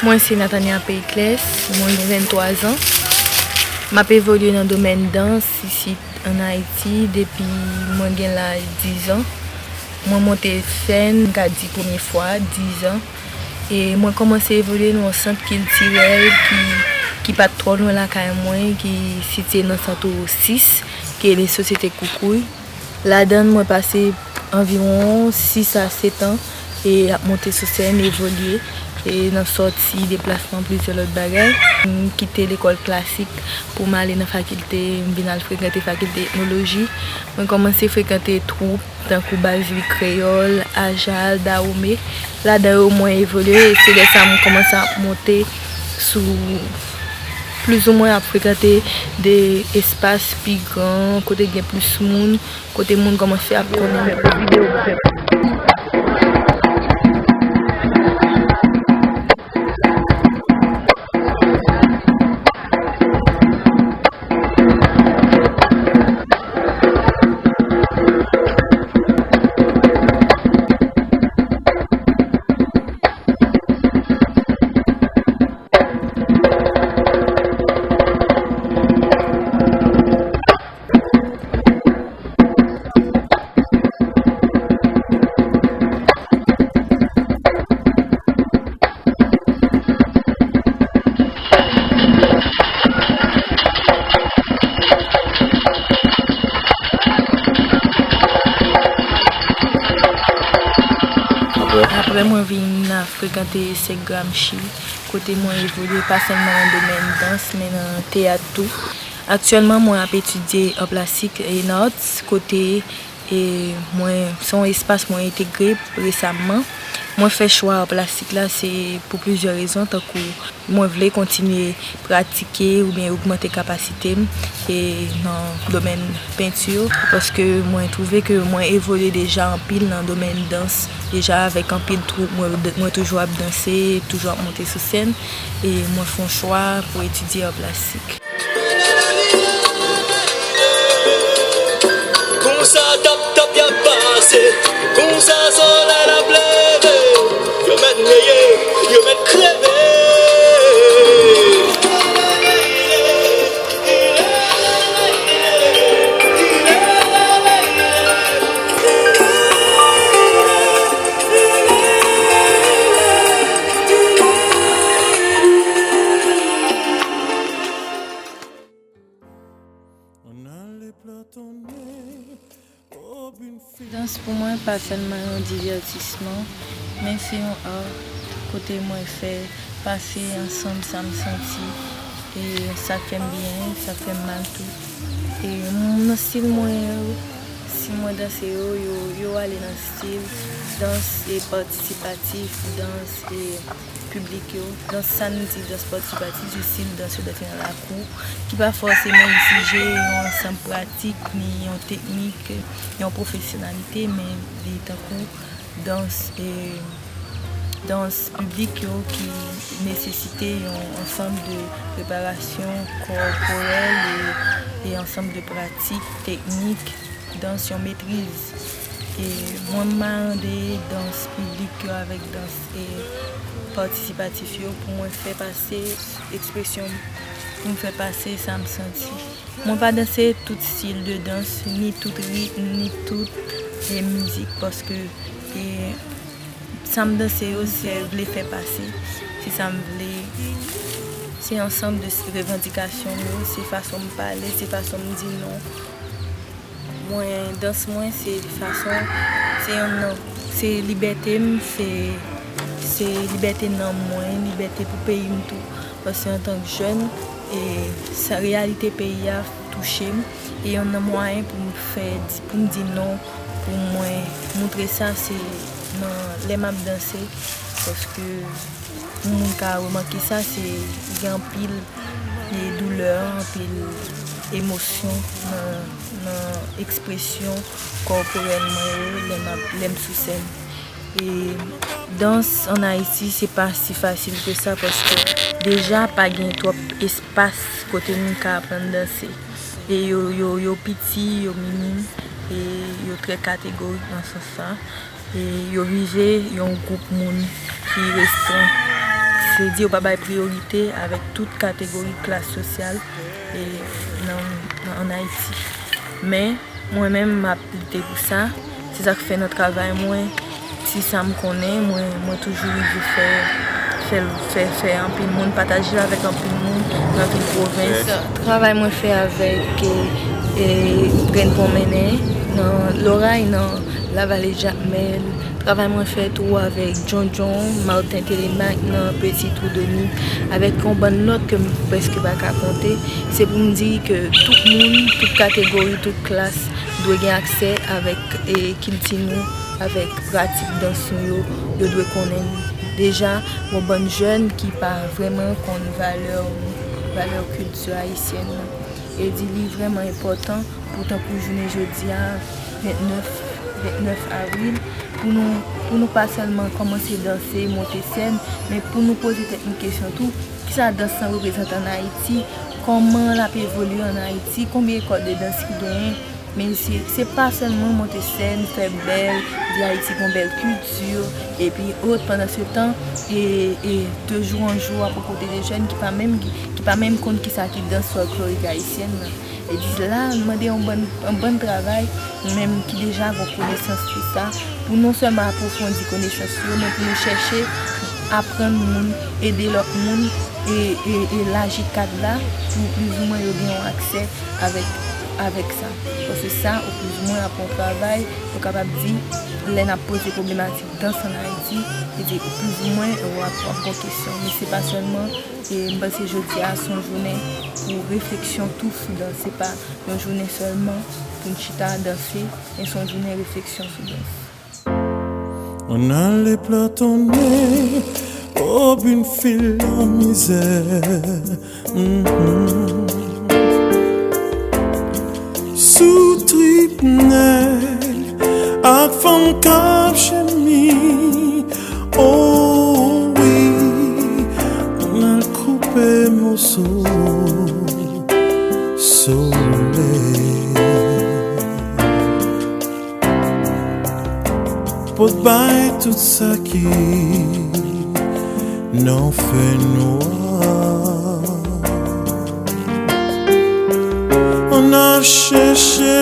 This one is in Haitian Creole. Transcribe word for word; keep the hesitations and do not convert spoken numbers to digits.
Mwen se Natania Pericles, mwen gen venntwa zan. M ap evolye nan domèn dans isit ann Ayiti depi mwen gen laj diz an. Mwen monte sèn, m ka di premye fwa, diz an. E mwen kòmanse evolye nan yon sant kiltirèl ki, ki pa t twò lwen lakay mwen, ki sitiye nan Santo sis, ki rele Sosyete Koukouy. Ladan l, mwen pase anviwon sis a sèt an e ap monte sou sèn, evolye, e nan sòti, deplasman, plizyè lòt bagay. M kite lekòl klasik pou m ale nan fakilte, m vin al frekante fakilte etnoloji. Mwen kòmanse frekante twoup tankou Balzwi Kreyòl, Ajal, Dawome. Ladan yo, mwen evolye, e se lè sa a m kòmanse ap monte sou, plizoumwen ap frekante de espas pi gran, kote gen plis moun, kote moun kòmanse ap konnen m. Apre, mwen vin frekante Sèk Gramsci, kote mwen evolye pa sèlman nan domèn dans, men nan teyat tou. Aktyèlman, mwen ap etidye Art Plastik and Arts, kote, e, mwen, se yon espas mwen entegre resamman. Mwen fè chwa Art Plastik la, se pou plizyè rezon, tankou mwen vle kontinye pratike oubyen ogmante kapasite m, e, nan domèn penti, paske mwen twouve ke mwen evolye deja anpil nan domèn dans, deja avèk anpil twoup, mwen, mwen toujou ap danse, toujou ap monte sou sèn, e mwen fè yon chwa pou etidye Art Plastik. Konsa tap tap y ap pase, konsa solèy la ap leve, yo mèt neye, yo mèt kreve. Dans pou mwen pa sèlman yon divètisman, men se yon art kote mwen fè pase ansanm sa m santi, e sa k fè m byen, sa k fè m mal tou. E m, nan stil mwen yo, si mwen danse yo, yo, yo ale nan stil dans e patisipatif, dans e piblik yo. Dans, sa n di dans patisipatif, se stil dans yo danse nan lakou, ki pa fòseman egzije yon ansanm pratik, ni yon teknik, yon pwofesyonalite, men li tankou dans, e, dans piblik yo ki nesesite yon ansanm de preparasyon kòporèl e, e ansanm de pratik, teknik, dans, yon metriz. E mwen, m marande dans piblik yo avèk dans, e, patisipatif yo pou mwen fè pase ekspresyon m, pou m fè pase sa m santi. Mwen pa danse tout stil de dans, ni tout ritm, ni tout, e, mizik, paske, e, sa m danse yo, se vle fè pase, se sa m vle. Se ansanm de revandikasyon m yo, se fason m pale, se fason m di non. Mwen, dans mwen, se fason, se yon nan, se libète m, se, se libète nanm mwen, libète pou peyi m tou. Paske antank jèn, e sa, reyalite peyi a touche m, e youn nan mwayen pou m fè, pou m di non, pou mwen moutre sa, se nan lè m ap danse, paske pou moun ka remake sa, se gen anpil, e, doulè, anpil emosyon nan, nan ekspresyon kòporèl mwen yo lè m ap, lè m sou sèn. E dans ann Ayiti, se pa si fasil ke sa, paske deja pa gen twòp espas kote moun ka aprann danse. E yo, yo, yo piti, yo minim, e yo trè kategorik nan sans sa. E yo vize yon gwoup moun ki restren. Se di yo pa bay priyorite avèk tout kategori klas sosyal e nan, nan, ann Ayiti. Men, mwen menm, m ap lite pou sa. Se sa k fè nan travay mwen, ti sa m konnen, mwen, mwen toujou rive fè, fè, fè, fè anpil moun, pataje l avèk anpil moun nan vil pwovens. Travay mwen fè avèk, e, e, Grenn Pwonmennen, nan Loray, nan Lavale Jakmèl. Travay mwen fè tou avèk Djondjon, Martin Telemaque nan Petit Trou de Nid, avèk yon bann lòt ke m prèske pa ka konte. Se pou m di ke tout moun, tout kategori, tout klas dwe gen aksè avèk, e, kilti nou, avèk pratik dans nou yo, yo dwe konnen l. Deja, yon bann jèn ki pa vrèman konn valè, valè kilti ayisyèn nan. E di li vrèman enpòtan pou tankou jounen jodi a, vennèf, vennèf avril, pou nou, pou nou pa sèlman kòmanse danse, monte sèn, men pou nou poze tèt nou kesyon tou, kisa dans lan reprezante ann Ayiti, kòman l ap evolye ann Ayiti, konbyen ekòl de dans ki genyen, men se, se pa sèlman monte sèn, fè bèl, di Ayiti gon bèl kilti, epi ot, pandan se tan, e, e de jou an jou, ap rankontre de jèn ki pa menm, ki pa menm konn kisa ki dans fòlklorik ayisyèn nan. E di la, nou mande yon bann, yon bann travay, nou menm ki deja gon konesans sou sa, pou non sèlman apwofondi konesans yo, men pou nou chèche aprann moun, ede lòt moun, e, e, e elaji kad la, pou plizoumwen yo gen yon aksè avèk, avèk sa. Paske sa, oplizoumwen, ap yon travay, nou kapab di, lè n ap poze pwoblematik dans ann Ayiti, se di, oplizoumwen, w ap, w ap gon kesyon. Men se pa sèlman, e m panse jodi a, se yon jounen pou refleksyon tou sou dans. Se pa yon jounen sèlman pou n chita danse, men se yon jounen refleksyon sou dans. On allait platonner au but fil la misère. Mhm. Sou trip nèg ak fanm k ap chemi. Oh wi, on al koupe moso solèy. Pot bay tout sa ki nan fènwa. On al chèche